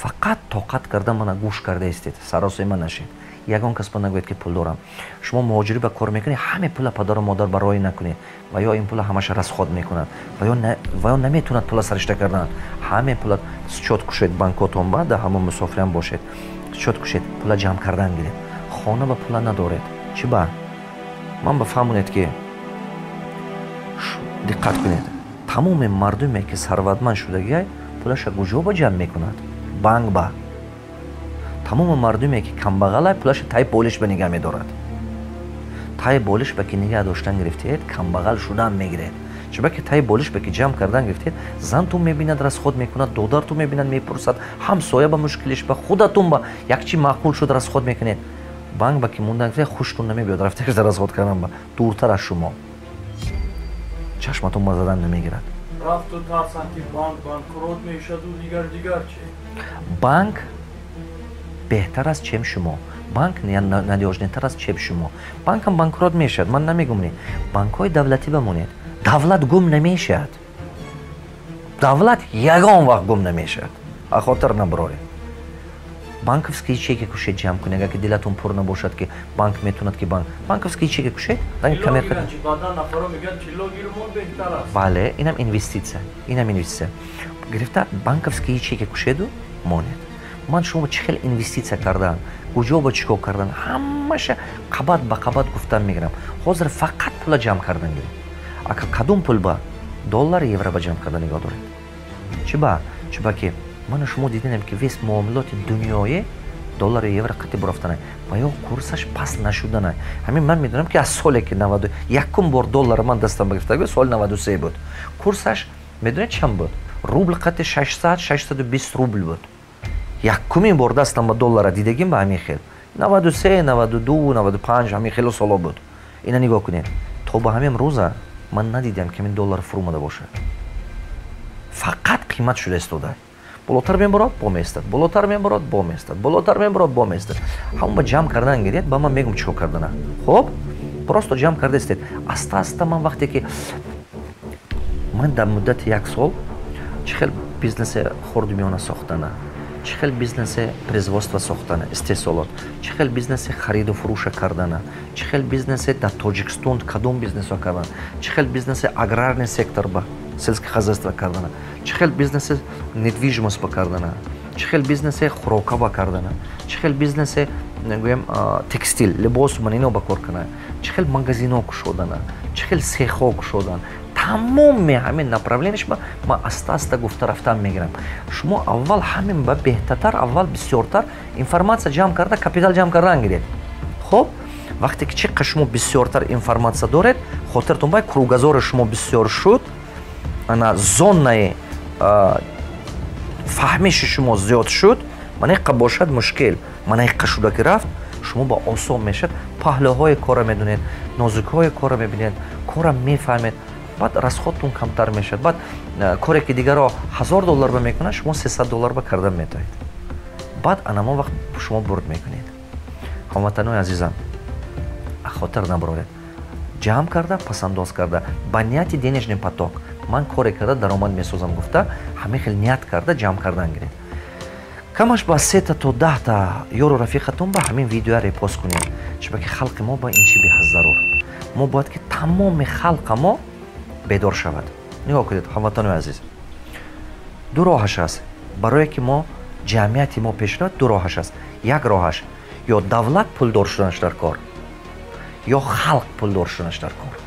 фақат тоқат карда мана гӯш карда истед, саросема нашед. Ягон кас ба нагӯяд, ки пул дорам. Шумо муҳоҷирӣ ба кор мекунед, ҳаме пула падару модар бароӣ накунед, ва ё ин пула ҳамаша расход мекунад, ва ё наметавонад пула саришта кардан. Ҳаме пула счёт кушед банкотон ба, дар ҳамон мусофирам бошед, счёт кушед, пула ҷамъ кардан гиред. Хона ба пула надоред, чӣ ба ман ба фаҳмонед, ки диққат кунед: тамоми мардуме, ки сарватманд шудагиай, пулаша куҷо ба ҷамъ мекунад? Банк ба. Тамоми мардуме, ки камбағалай, пулаша таи болиш ба нигаҳ медорад. Таи болиш ба ки нигаҳ доштан гирифтед, камбағал шудан мегиред, чунки таи болиш ба ки ҷамъ кардан гирифтед, зантун мебинад, расход мекунад, додартун мебинад, мепурсад, ҳамсоя ба мушкилиш ба, худатун ба як чи маъқул шуд, расход мекунед. Банк ба ки мондан гирифтед, хуштун намебиёд рафташа расход кардан ба, дуртар аз шумо чашматон ба задан намегирад. Рафту тарсанд, ки банк банкрот мешаду дигар дигар чи. Банк беҳтар аст, чем шумо. Банк надёжныйтар аст, чем шумо. Банкам банкрот мешавад, ман намегум не. Банкҳои давлатӣ бамонед, давлат гум намешавад, давлат ягон вақт гум намешавад, ахотир набароред. Банковский ячейка кушед, ҷамъ кунед. Агар ки дилатон пур набошад, ки банк метавонад, ки банк банковский ячейка кушед. Бале, инам инвеститсия, инам инвеститсия. Гирифта банковский ячейка кушеду монед. Ман шумо чӣ хел инвеститсия кардан, куҷо ба чӣ кор кардан, ҳамаша қабат ба қабат гуфтан мегирам. Ҳозир фақат пула ҷамъ кардан гиред. Ака, кадом пул ба? Доллар, евро ба ҷамъ карда нигоҳ доред. Чӣ ба? Чӣ ба ки ману шумо дидем, ки весь муомилоти дунёӣ доллару евро қатъи бурафтанай ва ё курсаш паст нашуданай. Ҳамин ман медонам, ки аз соле ки 91-ум бор доллара ман дастам гирифта, соли 93 буд. Курсаш медонед чанд буд? Рубл қатъи 600, 620 рубл буд. Якумин бор дастам ба доллара дидагим ба ҳамин хел 93, 92, 95, ҳамин хело соло буд. Ина нигоҳ кунед, то ба ҳамин рӯза ман надидам, ки ҳамин доллар фурӯмада бошад. Фақат қимат шуда истода. Болотар мебарод, бо меистад, болотар мебарод, бо меистад, болотар мебарод, бо меистад. Ҳамон ба ҷамъ кардан гиред, ба ман мегум чӣ кор кардана. Хуб, просто ҷамъ карда истед аста аста. Ман вақте ки ман дар муддати як сол чӣ хел бизнеси хурду миёна сохтана, чӣ хел бизнеси производство сохтана, истеҳсолот, чӣ хел бизнеси хариду фурӯша кардана, чӣ хел бизнеси дар Тоҷикистон кадом бизнесҳо кардана, чӣ хел бизнеси аграрный сектор ба сельское хозяйство кардана, чӣ хел бизнеси недвижимость ба кардана, чӣ хел бизнеси хӯрока ба кардана, чӣ хел бизнеси, гӯем, текстил, либосу ман ино ба кор кардана, чӣ хел магазинҳо кушодана, чӣ хел сехҳо кушодан, тамоми ҳамин направление ш ба ман аста аста гуфта рафтан мегирам. Шумо аввал ҳамин ба беҳтартар, аввал бисёртар информатсия ҷамъ карда, капитал ҷамъ кардан гиред. Хуб, вақте ки чӣ қадр шумо бисёртар информатсия доред, хотиртон бай, кругозор и шумо бисёр шуд, ана зонаи фаҳмиши шумо зиёд шуд. Мана иққа бошад мушкил, мана иққа шуда ки рафт, шумо ба осон мешавад. Паҳлӯҳои кора медонед, нозукиҳои кора мебинед, кора мефаҳмед, баъд расход тон камтар мешавад. Баъд коре ки дигаро 1000 доллар ба мекунад, шумо 300 доллар ба кардан метавонед. Баъд анамон вақт шумо бурд мекунед. Ҳамватанои азизам, хотир набароред, ҷамъ карда, пасандоз карда, ба нияти денежный поток, ман коре карда даромад месозам гуфта, ҳамин хел ният карда ҷамъ кардан гиред. Камаш ба сета то 10-та ёру рафиқатон ба ҳамин видеоя репост кунед, чунки халқи мо ба ин чи беҳад зарур. Мо бояд ки тамоми халқа мо бедор шавад. Нигоҳ кунед, ҳамватанои азиз, ду роҳаш аст барое ки мо ҷамъияти мо пеш равад. Ду роҳаш аст. Як роҳаш: ё давлат пулдор шуданаш дар кор, ё халқ пулдор шуданаш дар кор.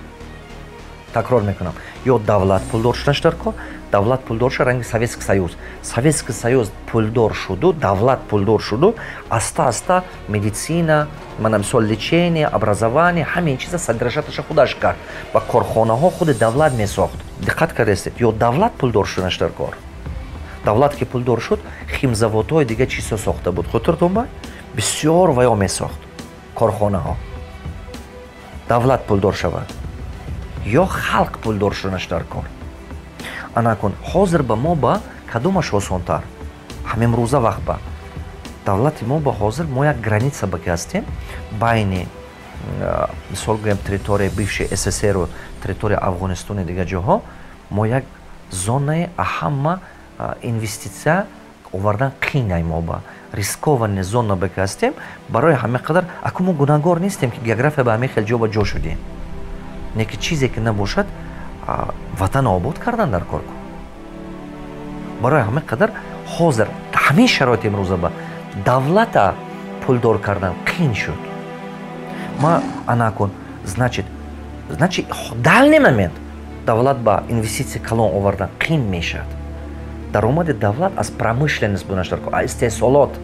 Такрор мекунам: ё давлат пулдор шуданаш дар кор. Давлат пулдор шуд, ранги Советский Союз. Советский Союз пулдор шуду, давлат пулдор шуду, аста аста медицина, мана мисол, лечение, образование, ҳамин чиза содержать аша худаш кард ва корхонаҳо худи давлат месохт. Диққат кардастед? Ё давлат пулдор шуданаш дар кор. Давлат ки пулдор шуд, химзаводҳои дига чизҳо сохта буд, хотиртон ба, бисёр ваё месохт корхонаҳо. Давлат пулдор шавад ё халқ пулдор шуданаш дар кор. Анакун ҳозир ба мо ба кадомаш осонтар? Ҳамимрӯза вақт ба давлати мо ба ҳозир мо як граница ба ки ҳастем, байни, мисол гӯем, территорияи бывший СССР у территорияи Афғонистони дигар ҷоҳо, мо як зонаи аҳамма инвеститсия овардан қийнай, мо ба рискованный зона ба ки ҳастем. Барои ҳамин қадар аку мо гунаҳгор нестем, ки география ба ҳамин хел ҷо ба ҷо шудем. Не ки чизе ки набошад, ватан обод кардан дар кор кун. Барои ҳамин қадар ҳозир ҳамин шароити имрӯза ба давлата пулдор кардан қиин шуд. Ма анакун, значит, дальний момент давлат ба инвеститсия калон овардан қиин мешавад. Даромади давлат аз промышленность бунаш дар кор, истеҳсолот.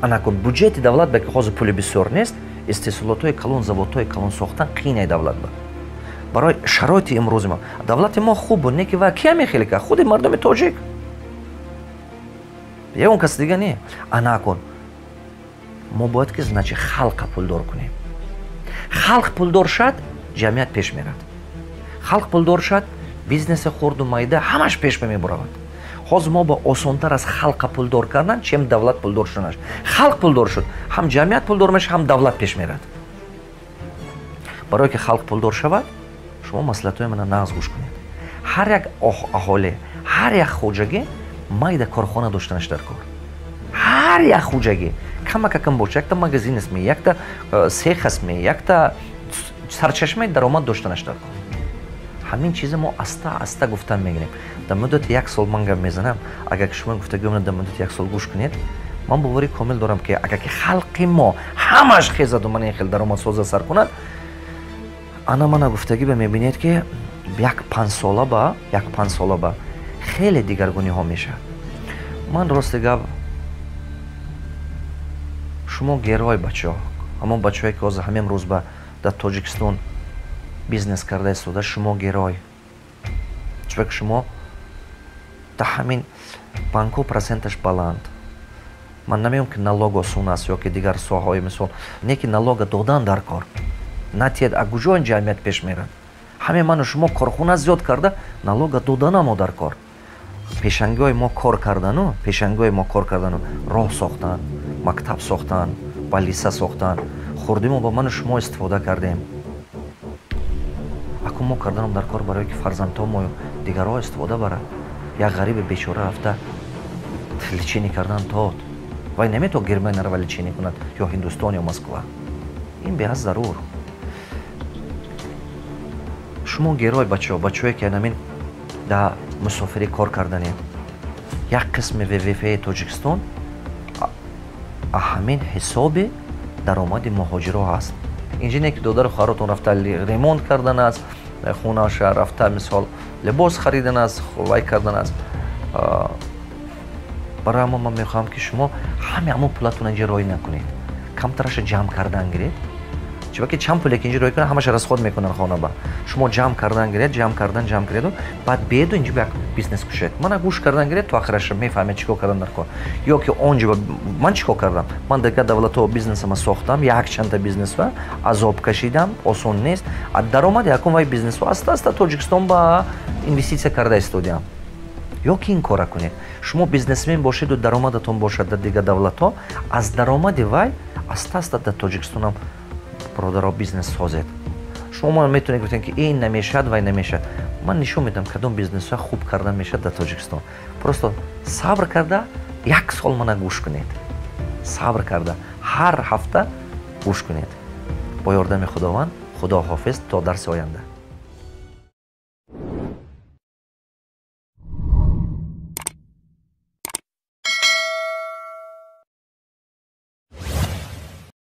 Анакун буҷети давлат ба ки ҳозир пули бисёр нест, истеҳсолотҳои калон, заводҳои калон сохтан қиинай давлат ба. Барои шароити имрӯзи мо давлати мо хуб буд, не ки ва кия мехеле ка худи мардуми тоҷик, ягон кас дига не. Анакун мо бояд ки, значит, халқа пулдор кунем. Халқ пулдор шад, ҷамъият пеш мерад. Халқ пулдор шад, бизнеси хурду майда ҳамаш пеш мебуравад. Ҳозир мо ба осонтар аз халқа пулдор кардан, чем давлат пулдор шуданаш. Халқ пулдор шуд, ҳам ҷамъият пулдор мешавад, ҳам давлат пеш мерад. Барое ки халқ пулдор шавад, шумо маслиҳатҳои мана нағз гӯш кунед. Ҳар як аҳолӣ, ҳар як хоҷагӣ майда корхона доштанаш дар кор. Ҳар як хоҷагӣ камакакам боша, якта магазин астме, якта цех астме, якта сарчашмаи даромад доштанаш дар кор. Ҳамин чиза мо аста аста гуфтан мегирем. Дар муддати як сол ман гап мезанам, агар ки шумо гуфтагиҳоро дар муддати як сол гӯш кунед, ман боварӣ комил дорам, ки агар ки халқи мо ҳамаш хезаду мана ин хел даромадсоза сар кунад, ана мана гуфтагӣ ба мебинед, ки як 5 сола ба як 5 сола ба хеле дигаргуниҳо мешавад. Ман, рости гап, шумо герой бачаҳо, ҳамон бачаҳое, ки ҳозир ҳамин рӯз ба дар Тоҷикистон бизнес карда истода, шумо герой, чунки шумо дар ҳамин банкҳо проценташ баланд. Ман намегӯям, ки налог осон аст ё ки дигар соҳаҳои, мисол, не ки налога додан дар кор натиҳад, а куҷо ин ҷамъият пеш мерад? Ҳамин ману шумо корхона зиёд карда, налога доданамо дар кор. Пешангиҳои мо кор кардану, пешангиҳои мо кор кардану роҳ сохтан, мактаб сохтан, больница сохтан, хурдимо ба ману шумо истифода кардем. Акун мо карданам дар кор, барое ки фарзандҳо дигарҳо истифода барад. Як ғариби бечора рафта лечение кардан тод, вай наметавон Германия рава лечение кунад ё Ҳиндустон ё Москва. Ин беҳад зарур. Шумо герой бачаҳо, бачаҳое, ки анамин дар мусофирӣ кор карданед. Як қисми ВВП Тоҷикистон ҳамин ҳисоби даромади муҳоҷиро ҳаст. Инҷа не ки додару хоҳаротон рафта ремонт кардан аст хонаша, рафта, мисол, либос харидан аст, вай кардан аст. Барои ҳамон ман мехоҳам, ки шумо ҳаме ҳамон пулатон инҷа рой накунед, камтараша ҷамъ кардан гиред, чунки чанд пуле ки инҷа рой кунад, ҳамаша расход мекунанд хонаба. Шумо ҷамъ кардан гиред, ҷамъ кардан, ҷамъ киреду баъд беду инҷа як бизнес кушед. Мана гӯш кардан гиред, то охираша мефаҳмед чӣ кор кардан дар кор. Ё ки онҷо ман чӣ кор кардам? Ман дигар давлатҳо бизнесама сохтам, якчанда бизнесва азоб кашидам, осон нест. А даромади якум вай бизнесҳо аста аста Тоҷикистон ба инвеститсия карда истодиам. Ё ки ин кора кунед: шумо бизнесмен бошеду даромадатон бошад дар дигар давлатҳо, аз даромади вай аста аста дар Тоҷикистонам, бародаро, бизнес созед. Шумо метавонед гуфтен, ки ин намешавад, вай намешавад. Ман нишон медиҳам, кадом бизнесҳо хуб кардан мешавад дар Тоҷикистон. Просто сабр карда як сол мана гӯш кунед, сабр карда ҳар ҳафта гӯш кунед. Бо ёрдами Худованд, худо ҳофиз, то дарси оянда.